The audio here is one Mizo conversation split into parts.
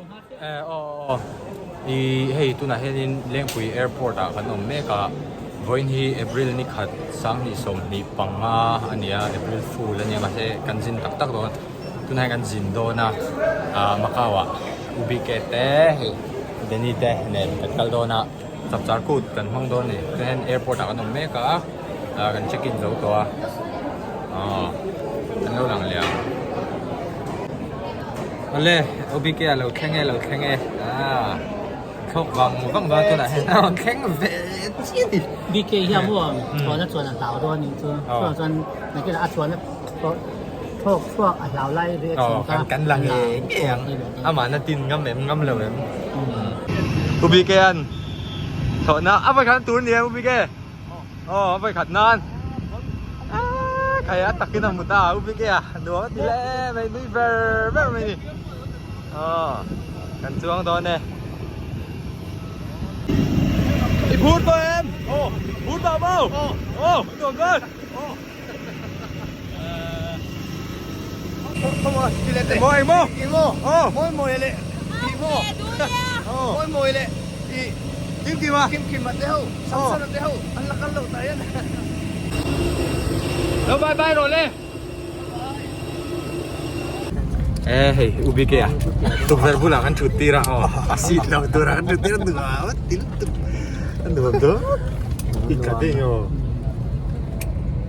Eh aw aw i hei tunah hianin Lengpui airport ah kan awm mek a vawiin hi April ni khat sanghnih sawmhnih panga a ni a April fool a nia mahse kan zin tak tak dawn tunah hian kan zin dawn a ah Macau ah U B K te hei Danny te nen kan kal dawn a chapchar kut kan hmang dawn a ni tunah hian airport ah kan awm mek a ah kan check in zo tawh a aw kan lo lang leh ang. Awle OBK a lo thleng e lo thleng e ah thlawk vang vang dawn tunah hian a rawn thleng ve chiah a ni. BK hi a maw chuan a chuan a hlau dawn anih chu chuan chuan nakinah a chuan a thlawk chhuak a hlau lai reaction kha kan la ngei ngei ang amah na tin ngam em ngam lo em. UBK an thlawhna a vawikhat tur nia UBK. Aw a vawikhat nan khai a takin a hmu ta a UBK a nuam a ti hle mai nui ber ber mai ni aw kan chuang dawn e i phur tawh em aw phur tawh maw aw nuam dawn Maw eng maw aw mawi mawi leh tih maw mawi mawi leh tih kim kim a kim kim a te ho samson a te ho an la kal loh tah hian lo bye bye rawh le e hei UBK a tukverh bulah kan thut tir a aw a seat lo turah kan thut tir a nuam a ti lutuk a nuam dawn i ka ding aw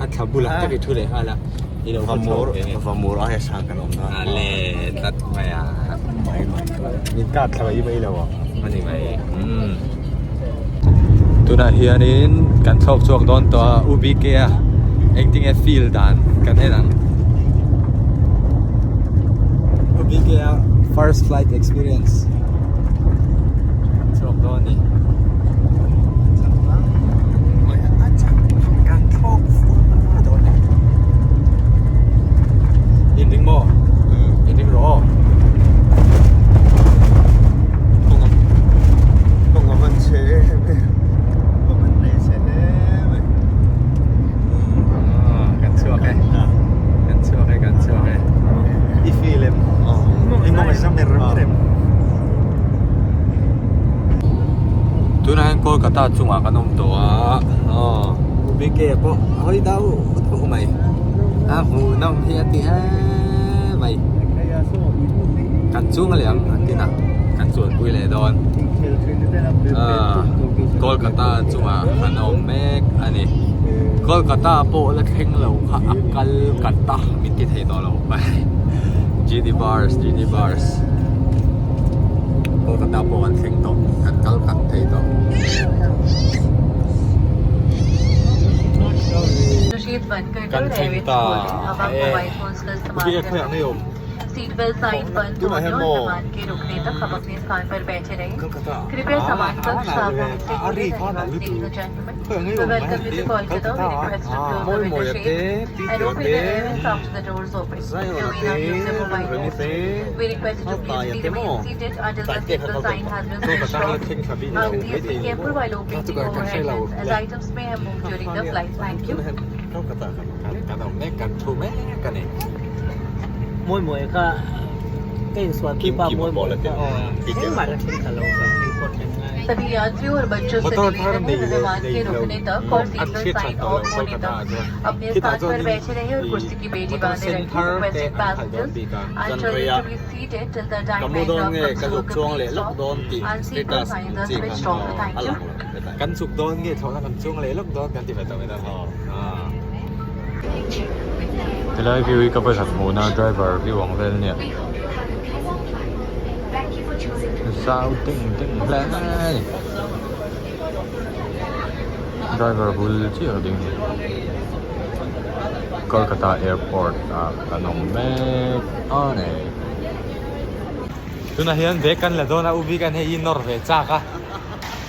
a thla bulah tak i thu leh nghal a i lo va Vamur Vamur aia sang kan awm a le tlat mai a min kap thla mai mai lo a ni mai umm tunah hianin kan thlawk chhuak dawn tawh a UBK a engtinge feel dan kan en ang UBK a first flight experience chhuak dawn a ni. In ding maw? In ding rawh aw. Kawng a van chhe em em. Kawng an nei chhe hle mai. Kan chhuak e. Kan chhuak e, kan chhuak e. I feel em? I mawng a zam er mer em? Tunah hian Kolkata chungah kan awm tawh a. Aw, BK pawh hawi deuh deuh mai. A hmuhnawm hi a ti em mai. Kan chung a leh ang an tin a, kan chuanpui leh dawn. Kolkata chungah kan awm mek a ni. Kolkata pawh la thleng lo kha a kal kat a min ti thei tawh lo. GD bars, GD bars. Kolkata pawh kan thleng tawh, kan kal kat thei tawh. Kan thleng ta e. Bia khawiah nge awm? Tunah hian maw Kolkata ah a ri kha a nalh lutuk khawiah nge awm mai hei Kolkata ah mawi mawi a te Peter a te Zion a te Remremi te Hautai a te maw Taite kha kal tawh Kolkata hi a thleng thla bik a thleng maithei ni maw chu ka hre lo le tunah hian Kolkata kan awm mek kan thu mek a ni. Mawi mawi kha ka insual pui pa mawi mawi kha engmah la thleng ta lo ka airport thleng lai. Motor thar nei leh nei lo a hriat chhan tawh lo Kolkata ah chuan khitah chuanin ih motor sen thar te an khalh dawn bik a. Zanreiah ka mu dawn nge ka zuk chuang leh lawk dawn tih status ang chi kha a lang lo hetah. Kan chuk dawn nge thlawhna kan chuang leh lawk dawn kan ti ve tawh mai dawn. Helai view hi ka va zat hmuhna driver view ang vel ania zau deng deng hle a ni driver bul chiah a ding a ni Kolkata airport ah kan awm mek a ni tunah hian bag kan la dawn a u bik an hei i nawr ve chak a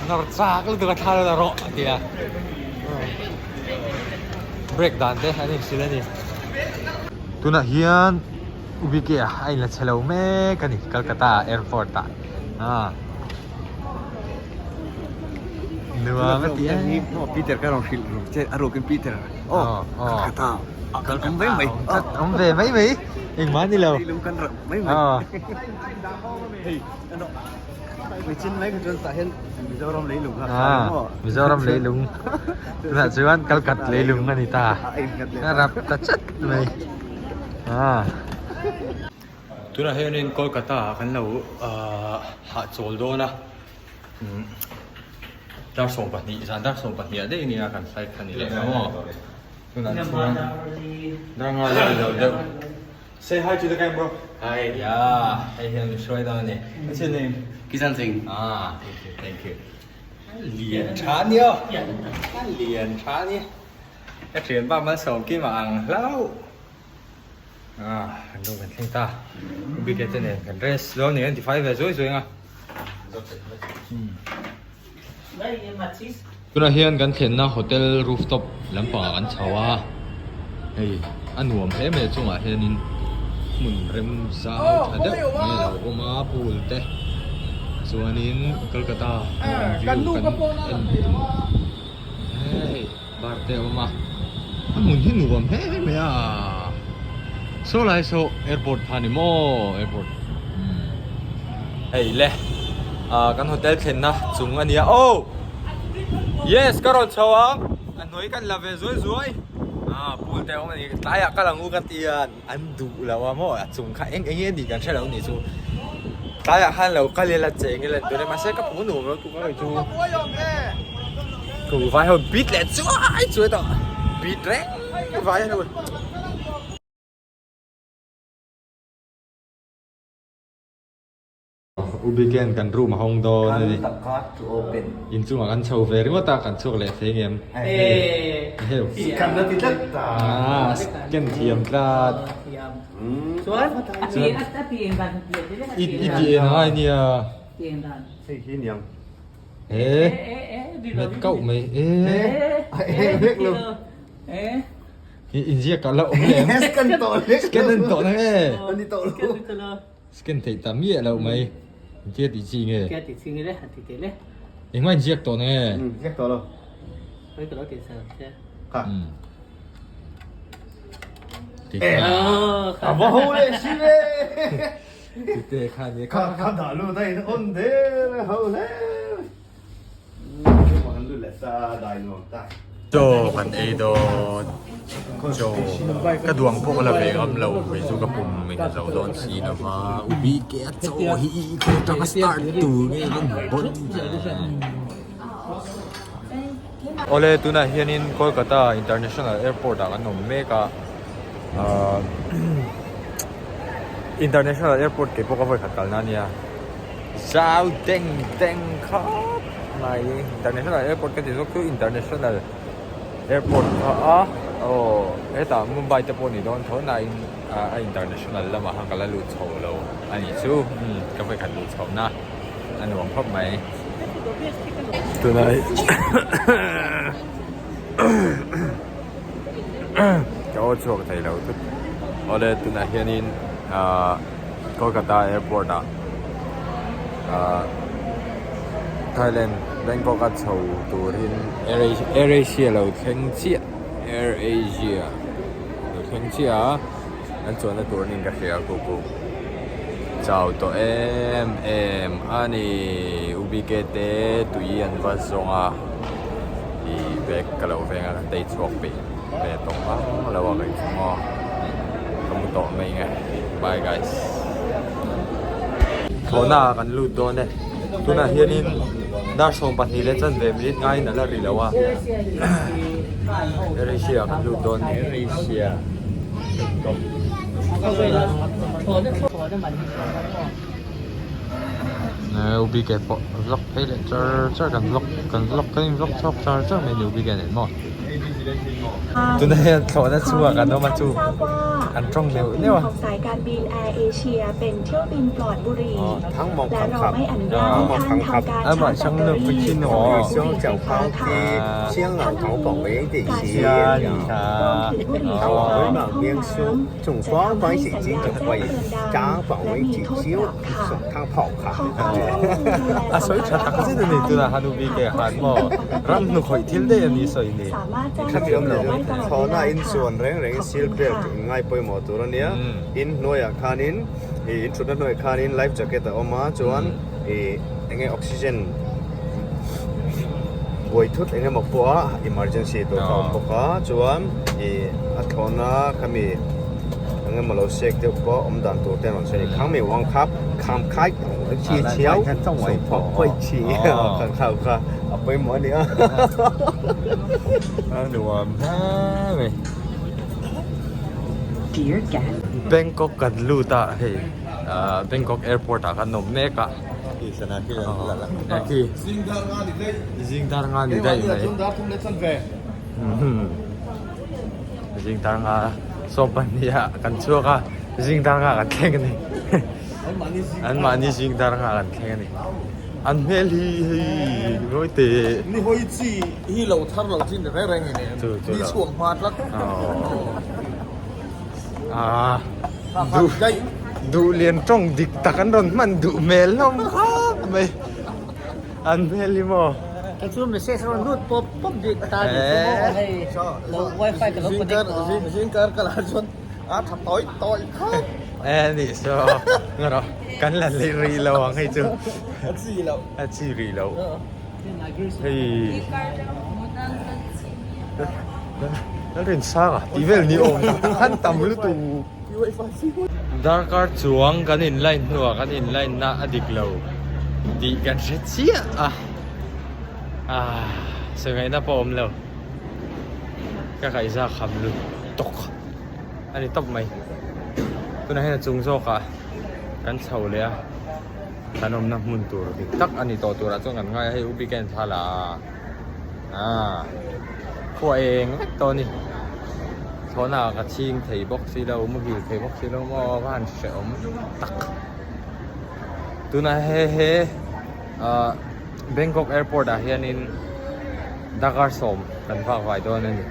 nawr chak lutuk a thla la rawh a ti a. Break dan te an inhrilh a ni. Tunah hian UBK ah a inla chhe lo mek a ni Calcutta airport ah ah nuam a ti em. Peter ka rawn hrilh che a rukin Peter aw Calcutta. Kan awm ve mai. Awm ve mai mai. Engmah ni lo. Leilung kan rap mai mai. Hei, ano. Mai chin mai kha chuan tah hian Mizoram leilung kha kha maw? Mizoram leilung. Tunah chuan Kalkat leilung a ni ta. A rap ta chat mai. Tunah hianin Kolkata ah kan lo hahchawl dawn a. Dar 12 zan dar 12 ah daih ania kan flight kha ni leh maw. Tunah chuan dar nga la ni lo deuh. Say hi to the camera. Hi. Yeah, hei hian min hruai dawn a ni. What's your name? Kisan Singh. Ah, thank you, thank you. Lian tha a nia. Lian tha a nia. Ka thian pa Malsawm Kima ang hlau. Ah, kan room kan thleng ta. Bike te nen kan rest dawn ni an ti fai ve zuai zuai ang a. Tunah hian kan thlenna hotel rooftop lampangah kan chho a, hei a nuam hle mai a chungah hianin hmun rem zau tha deuh mai a lo awm a pool te chuanin Kolkata view kan en hei bar te a awm a a hmun hi nuam hle mai a saw lai saw airport kha ni maw airport hei le ah kan hotel thlenna chung a nia oh yes ka rawn chho ang a hnuai kan la ve zuai zuai ah pool te a awm a ni tlaiah ka lang u ka ti a an duh lo a maw a chung kha eng eng nge nih kan hre lo nih chu tlaiah khan lo kal ila cheng ila tun e mahse ka phu nuam lo tuk a kei chu ku vai ho bit leh chuai chuai tawh bit reng vai ho Ubiken kan room a hawng dawn a ni. Inchungah kan chho ve ringawt a, kan chhuak leh thei ngem. Heu. Scan na ti tlat ta. Ah, scan thiam tlat. Chuan, I ti eng ngai nia. Hei hi niang. He. Met kauh mai. E. Vek lo. Inziak a la awm lem. Scan tawh lek. Scan an tawh na nge. Ani tawh lo. Scan theih ta miah loh mai. Engtia tih chi nge? Engtia tih chi nge le? Han ti teh le. Engmah inziak tawh na nge? Umm ziak tawh lo. Khawi ka lo tih sa che. Kha. Umm. Ti kha. A va ho leh si le. Ti te kha nia. Kha kha dah lut a in on der a ho hle. Chaw kan ei dawn chaw ka duang pawh ka la ve ngam lo kei chu ka pum in a zo dawn si lo va u bike a chaw hi khaw atanga start tur nge kan bawn Awle tunah hianin Kolkata International Airport ah kan awm mek a ahh International Airport kei pawh ka vawikhat kalna a nia. Zau deng deng khawp mai international airport ka ti zawk chu international airport kha a aw hetah mumbai te pawh ni dawn tho na in a international lamah khan ka la lut chho lo a nih chu umm ka vawikhat luh chho na a nuam khawp mai tunai ka aw chhuak thei lo thut awle tunah hianin ahh. Kolkata airport ah ahh Thailand Bangkok a chho turin Air Asia lo thleng chiah Air Asia lo thleng chiah a an chuanna tur niin ka hria ku ku chau tawh em em a ni U B K te tui an va zawng a ih bag ka lo veng a ka tei chhuak peih ve tawh vang lo a ka inchhung aw ka mu tawh mai nge bye guys thlawhna ah kan lut dawn e tunah hianin dar 12 leh chanve minute ngaiin a la ri lo a Air Asia ah kan lut dawn Air Asia UBK pawh vlog phei leh char char kan vlog kan vlog kan in vlog chhuak char char mai a ni UBK nen maw. Tuna hian thlawhna chhuak an awm a chu. An tawng เที่ยว neuh neuh a. บินของสายการบินแอร์เอเชียเป็นเที่ยวบินปลอดบุหรี่ ทั้งมอง และเรา ขับ ไม่อนุญาตให้ท่านทำการ อ่ะ ชาร์จแบตเตอรี่ ห สำหรับบุหรี่ไฟฟ้าค่ะ 香港淘宝为地 การ 区 ใช้รวมถึงบุหรี่ไฟฟ้าในห้องน้ำ 总 จะทำ 方 ให้ 关 สัญ 系 ญาณ 金总 แจ้ง 会 เตือนดัง 加保 และ 为 มีโทษ 锦 ปรับค่ะ 绣，送汤泡 ข 卡 อความร่วมมือดูแล A sawi tha tak zet a ni tunah han u bik e han maw ram hnu khawih thil daih a ni sawi ni. สามารถแจ้ง khát เรื่อง yom ได้ตลอด lo เวลา thona in ค่ะ chuan reng reng ขอบ seal คุณ belt ค่ะ ngai pawimawh tur ania in hnuaiah khanin ih in thutna hnuaiah khanin life jacket a awm a chuan ih enge oxygen buai thut eng emaw pawh a emergency tur kha a awm bawk a chuan ih a thlawhna khami eng emaw lo sek deuh pawh awm dan tur te an rawn sawi a ni khang mi wang kha kham khai chi chhiau sawm phawk chi kha kha kha a pawimawh a ni a. A nuam hle mai. Bangkok kan lut a hei ah Bangkok airport ah kan awm mek a. Khi zing dar nga ni daih mai. Zing dar nga sawm pahnih ah kan chhuak a zing dar nga kan thleng a ni. An mahni zing dar nga kan thleng a ni. An hmel hi hei ngawi teh. Ni hawi chi hi lo thar lo chin reng reng i nen. Ni chhuak hma tlat. Ah duh duh lian tawng dik tak an rawn hman duh hmel hlawm khawp mai. An hmel hi maw. Kei chu message rawn lut pawp pawp bik ta ni chu maw hei lo wifi ka lo connect tawh. Zingkar ka lah chuan a tha tawi tawi khawp. E nih saw nga rawh kan la lei rih lo ang hei chu. A chi loh. A chi rih loh. Hei Lalrinsanga tih vel ni awm han tam lutuk. Darkar chuang kan in line hnuah kan in line na a dik lo tih kan hre chiah a. Ah sawi ngaihna pawh a awm lo. Ka kaihza kham lutuk a ni tawp mai. Tunah hian a chung zawkah kan chho leh a, kan awmna hmun tur dik tak a ni tawh turah chuan kan ngai a, hei u bik a inthla la a, ah khua eng vek tawh a ni. Thlawhna ah ka chhing thei bawk si lo, muhil thei bawk si lo maw va han hrehawm tak. Tunah he he ah Bangkok airport ah hianin Dakar sawm kan vak vai dawn a ni.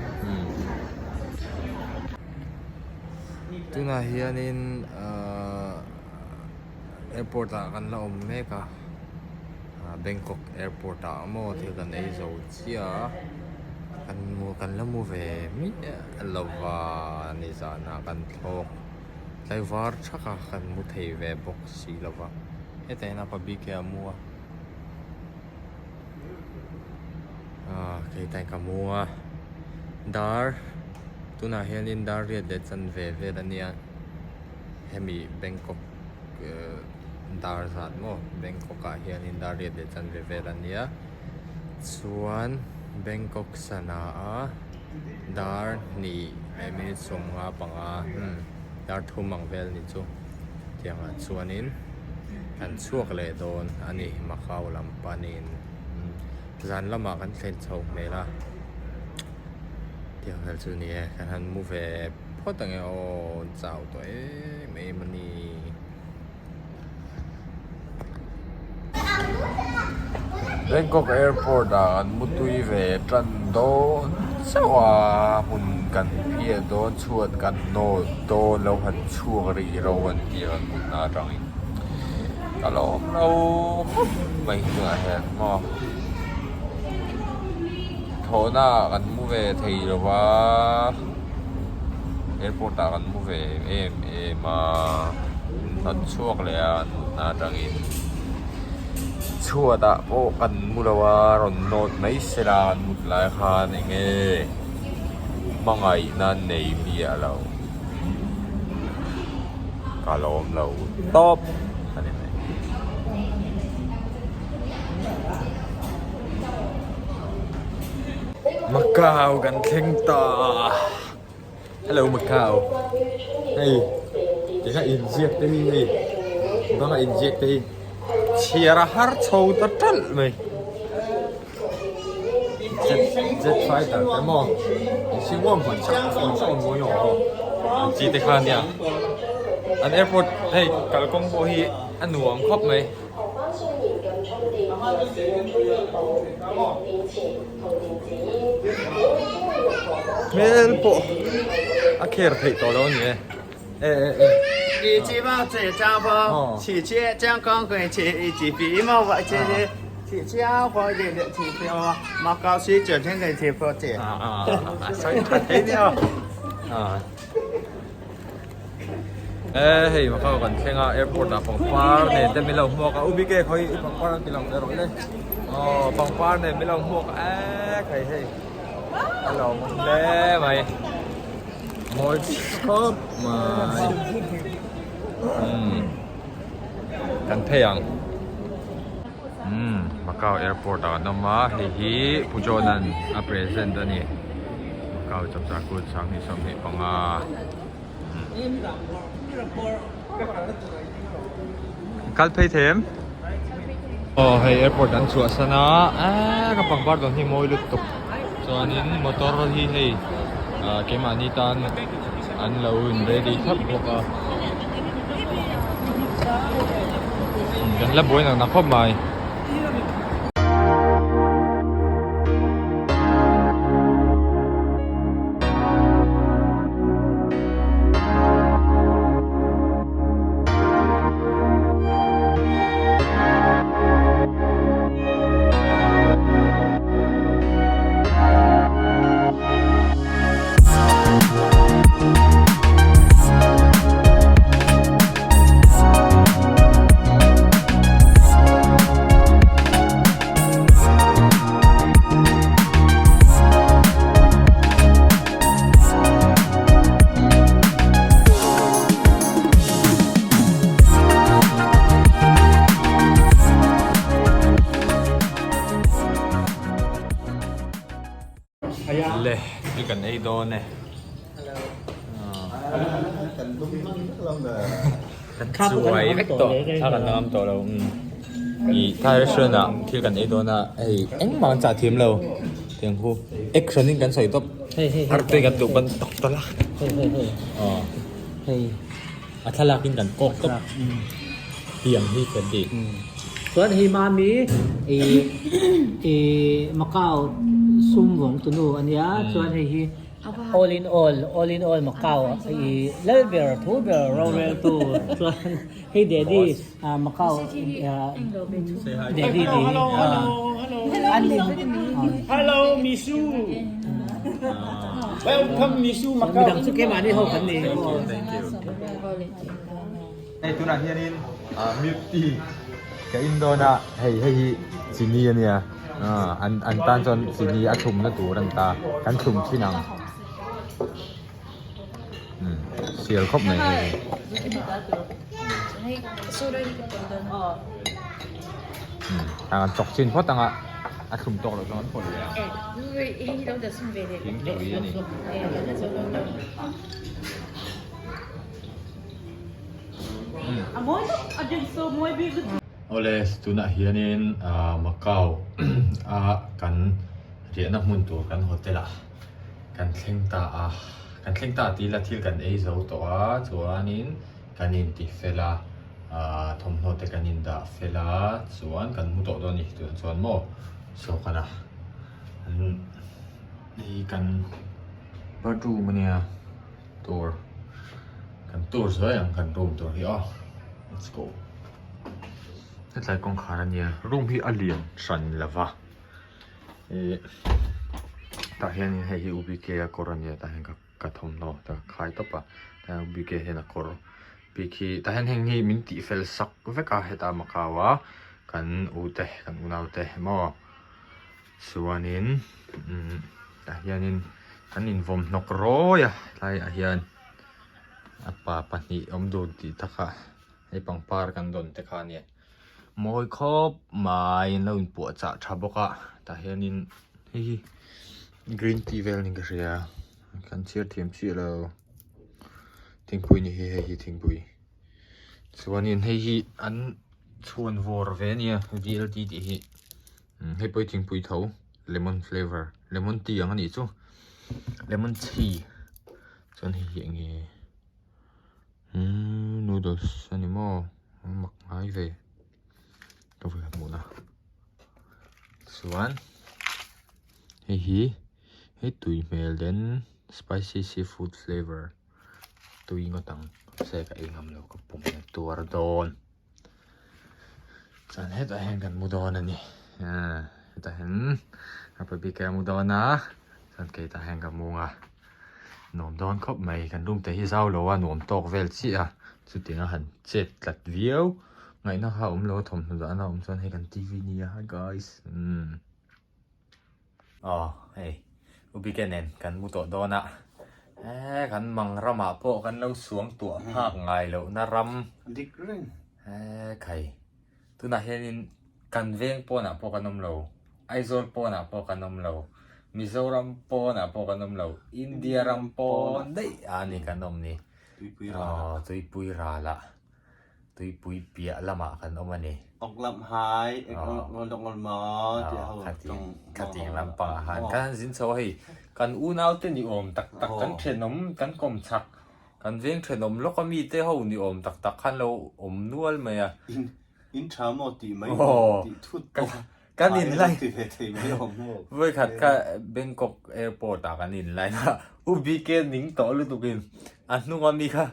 Tunah hianin ahh airport ah kan la awm mek a Bangkok airport ah maw thil kan ei zo chiah a kan mu kan la mu ve miah lova nizanah kan thlawk tlaivar thak a kan mu thei ve bawk si lova hetah hian a pa bike a mu a. Ah keitain ka mu a dar tunah hianin dar riat leh chanve vel a nia hemi Bangkok eh dar zat maw Bangkok ah hianin dar riat leh chanve vel a nia chuan Bangkok sana a dar hnih leh minute sawmnga panga hmm dar thum ang vel ni chu tiangah chuanin. Kan chhuak leh dawn a ni Macau lam panin zan lamah kan thlen chho hmel a tiang vel chu ni e kan han mu ve phawt ang e aw chau tawh em em a ni. Bangkok airport ah kan mu tui ve tan dawn chauh a hmun kan phiah dawn chhuat kan nawt dawn lo han chhuak rih ro an ti a kan mutna atangin ka lawm lo khawp mai tunah hian maw thawhna ah kan mu ve thei lo va airport ah kan mu ve em em a kan chhuak leh a kan mutna atangin chhuat ah pawh kan mu lo a rawn nawt mai sela kan mut lai khan eng nge hmangaihna nei miah lo ka lawm lo tawp a ni mai. Macau kan thleng ta hello Macau hei tikha inziak te hi hei banga inziak te hi chhiar a har chho ta ṭalh mai. Jet jet fighter te maw Ang chi te kha nia. An airport hei kalkawng pawh hi a nuam khawp mai. Hmel pawh a kher theih tawh lo a ni e. E hei Macau kan thleng a airport ah pangpar nen te min lo hmuak a u bike khawi i pangpar an ti lang ve rawh le aw pangpar nen min lo hmuak a e khai hei a lawm awm hle mai. Mawi khawp mai umm kan phei ang umm Macau airport ah kan awm a hei hi Pu John an a present a ni Macau chapchar kut 2025 kal phei thei em aw hei airport an chhuah san a eee ka pangpar dawn hi mawi lutuk chuanin motor hi hei ah keimahni tan an lo in ready thlap bawk a kan la buai nak nak khawp mai. Le thil kan ei dawn e. Kan chuai vek tawh thla kan la ngam tawh lo i thai restaurant ah thil kan ei dawn a hei engmah an chah thiam lo tiang khu action in kan sawi tawp arte kan duh ban tawk tawlh a hei a thlalak in kan kawk tawp tiang hi kan ti. Chuan hei mami i i Macau sum vawng tunu ania chuan hei hi All in all, all in all Macau i lal ber thu ber rorel tu chuan hei daddy Macau daddy ni Hello Misu Welcome Misu Macau midang chu keimahni ho kan ni Thank you Hei tunah hianin milk tea ka in dawn a hei hei hi chini a nia an an tan chuan chini a thlumna tur a ni ta kan thlum thin ang umm sial khawp mai hei hi umm an chawk chin phawt ang a a thlum tawk loh chuan an pawlh leh ang thingpui a ni. Awle tunah hianin Macau a kan riahna hmun tur kan hotel ah kan thleng ta a kan thleng ta tih ila thil kan ei zo tawh a chuanin kan inti fel a thawmhnaw te kan indah fel a chuan kan mu tawh dawn a ni tunah chuan maw saw kana hei kan bathroom ania. Tour kan tour zuai ang kan room tur hi aw let's go hetlai kawngkhar ania room hi a lian hran lova ih tah hianin hei hi u b k a kawr ania tah hian ka thawmhnaw ka khai tawp a tah hian u b k hian a kawr bik hi tah hian heng hi min tih fel sak vek a heta Macau a kan u te kan unau te maw. Chuanin umm tah hianin kan invawm hnawk rawi a tlaiah hian a pa pahnih awm dun tih takah hei pangpar kan dawn te kha a nia mawi khawp mai an lo inpuah chah tha bawk a tah hianin hei hi green tea vel niin ka hria kan chhiar thiam chiah lo thingpui ni hi hei hi thingpui chuanin hei hi an chhuan vawr ve a nia V L T tih hi. Hei pawh hi thingpui tho lemon flavour lemon tea ang a nih chu lemon tea. Chuan hei hi enge umm noodles a ni maw a mak ngai ve ka vawi khat hmuhna chuan hei hi hei tui hmel den spicy seafood flavour tui ngawt ang mahse ka ei ngam lo ka pum hian a tuar dawn. Chuan hetah hian kan mu dawn a ni ah hetah hian a pa bike a mu dawn a chuan keitah hian ka mu ang a nuam dawn khawp mai kan room te hi zau lo a nuam tawk vel chiah a chutiang a han chet tlat viau ngaihna kha a awm lo a thawmhnaw dahna a awm chuan hei kan T V nia hi guys umm. Aw hei U Bike nen kan mu tawh dawn a eh kan mang ramah pawh kan lo suang tuah phak ngai lohna ram dik reng eh khai tunah hianin kan veng pawnah pawh kan awm lo Aizawl pawnah pawh kan awm lo Mizoram pawnah pawh kan awm lo India ram pawn daih a ni kan awm ni aw tuipui ralah. Tuipui piah lamah kan awm a ni. Ok lam hai, ek ngol dok ngol ma ti ho tong. Khatiang lampangah khan kan han zin chho a hei. Kan unau te ni awm tak tak, kan thenawm, kan kawm chak, kan veng thenawm lawk a mi te ho ni awm tak tak khan lo awm nual mai a. In in tha maw tih mai maw tih thut pawh Kan in lai ti ve thei mai awm maw. Vawikhat kha Bangkok airport ah kan in lai a, U BK ning tawh lutuk in a hnung a mi kha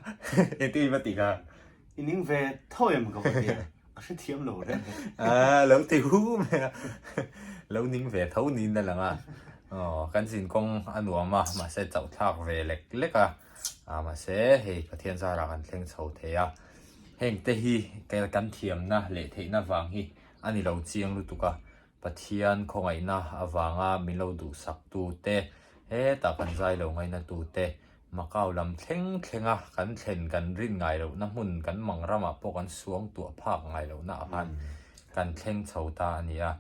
engtin in va tih kha? I ning ve tho em ka va tia, a hrethiam lo reng e. A lo ti hu mai a, lo ning ve tho niin a lang a, aw kan zin kawng a nuam a, mahse chauh thlak ve lek lek a, a mahse hei Pathian zarah kan thleng chho thei a, heng te hi kan thiamna leh theihna vang hi A ni lo chiang lutuk a, Pathian khawngaihna avanga min lo duhsak tu te, hetah kan zai lo ngaina tu te, Macau lam thleng thlenga kan thlen kan rin ngai lohna hmun kan mang ramah pawh kan suang tuah phak ngai lohna ah khan kan thleng chho ta a ni a.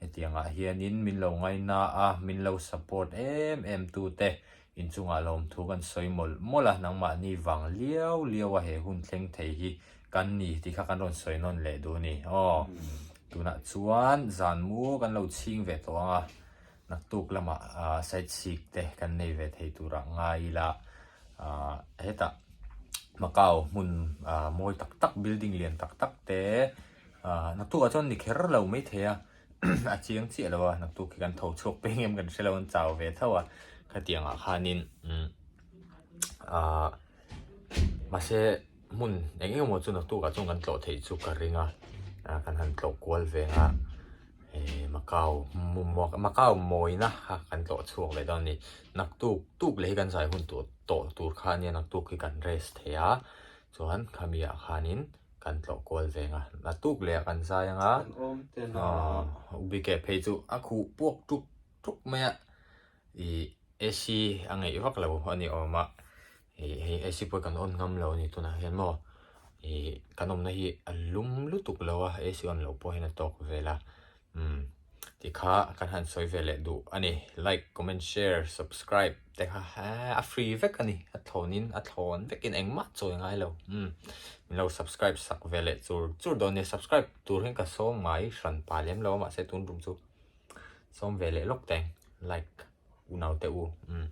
Hetiangah hianin min lo ngaina a, min lo support em em tu te inchungah lawmthu kan sawi mawlh mawlh a, nangmahni vang liau liau a he hun thleng thei hi kan ni tih kha kan rawn sawi nawn leh duh a ni. Aw, tunah chuan zan mu kan lo chhing ve tawh ang a, naktuk lamah side seek te kan nei ve thei turah ngai ila, hetah Macau hmun mawi tak tak building lian tak tak te naktukah chuan ni kher lo maithei a. a chiang chiah lo a naktuk hi kan tho chhuak peng em kan hre lo an chau ve tho a khatiang ah khanin umm ahh mahse hmun eng eng emaw chu naktuk ah chuan kan tlawh theih chu ka ring a ah kan han tlawh kual ve ang a eh Macau Macau mawina kha kan tlawh chhuak leh dawn a ni naktuk tuk leh hi kan zai hun tur tawh tur kha ania naktuk hi kan rest thei a chuan khami ah khanin. Kan tlawh kual veng a, a tuk leh ah kan zai ang a, ubike phei chu a khuh puak tuk tuk mai a, ih AC a ngeih vak lo a ni awm a, ih hei AC pawh kan on ngam lo a ni tunah hian maw, ih kan awmna hi a lum lutuk lo a, AC on loh pawh hian a tawk vel a. Umm tikha kan han sawi ve leh duh a ni like comment share subscribe te kha a free vek a ni a thlawn in a thlawn vek in engmah chawi ngai lo umm min lo subscribe sak ve leh chur chur dawn nia subscribe tur hian ka sawm ngai hran pa lem lo a mahse tun tum chu sawm ve leh lawk teng like unau te u umm.